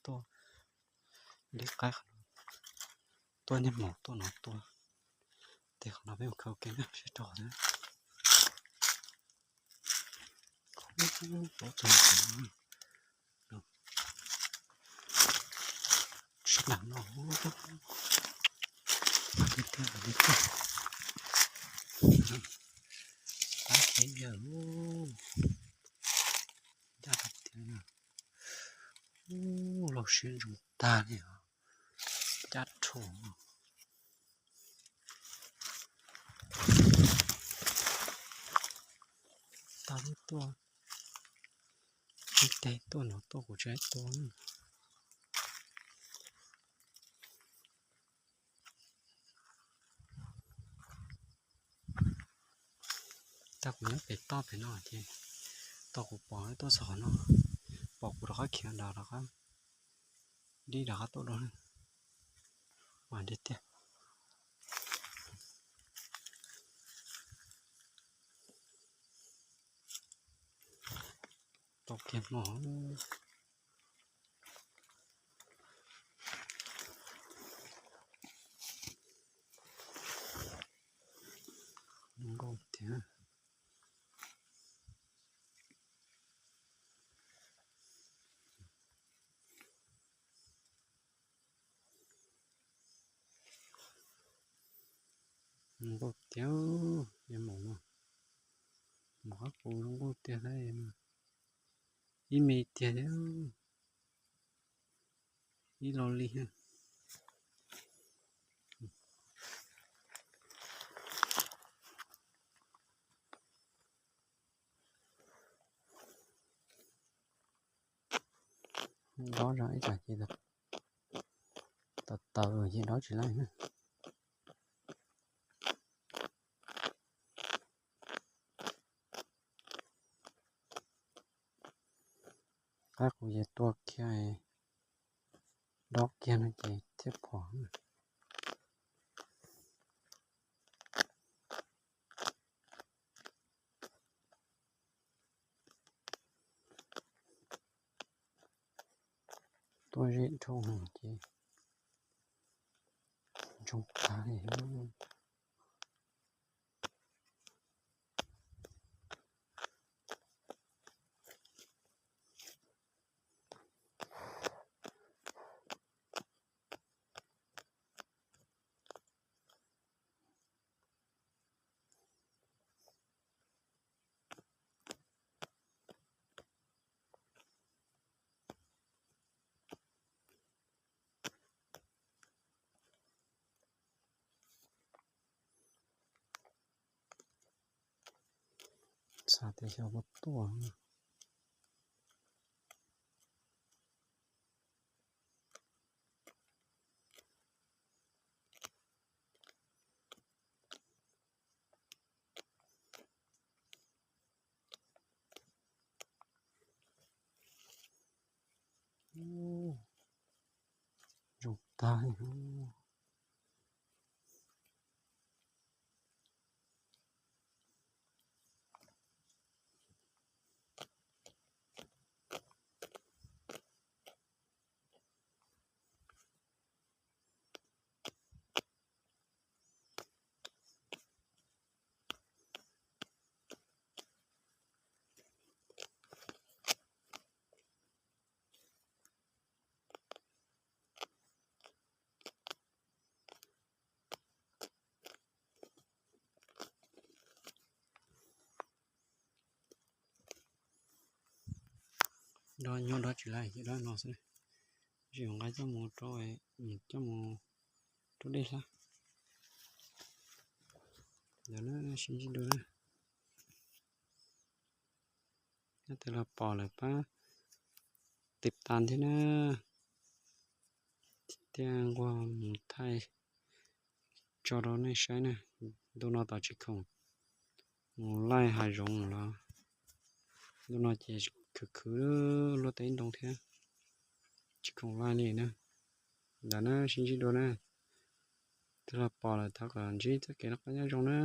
tuaj, liab qaib qhov no, tuaj niaj hmo tuaj no tuaj. Ces qhov no peb mus khaws ua ke na, sib rau na. Sib nam no, li tiag li tiag. Qab kev yawg, ncaj tiag tiag. Ub, loj siab ntsoog tag li os. Cab rhuav. Tag lub tuaj, ib teg tuaj no tuaj kuv tsis tuaj. Tag kuv nyob pem toj pem no ces tau kuv pom tuaj txog qhov no, pom kuv rov qab khiav nrad rov qab dib rov qab tuaj dua. Mas tiag tiag. Tau kiag hmo. Nkauj tiag. Nkauj tiag, yog maum no, maum qab qus zoo nkauj tiag thiab, ib me tiag thiab, ib lo li. Dob zog ib tsam ces tawv tawv ces dob tsis laij na. Qab qus ces tua kiag, dob kiag no ces thiaj phom. Tuaj zem dhau ces ntsoog tag li. Xav tias xyov puas tuaj. Zoo tag li. Dob nyob dob tsis laij ces dob no xwb. Tsis nqa coj mus rau, coj mus rau dej hlab. Ntawd na, sib ntsib dua na. Nyob twg los pom lawm pab tiv tas thiab na. Thiaj nquag mus thaij tso rau nej saib na. Ntu no tom tsis khoom mus laij hav zoov los, ntu no ces khwv khwv luaj teb ntoo thiab, tsis khoom laij li na. Ntawd na, sib ntsib dua na. Twg los pom lawm thov kom ntsib txoj kev noj qab nyob zoo na.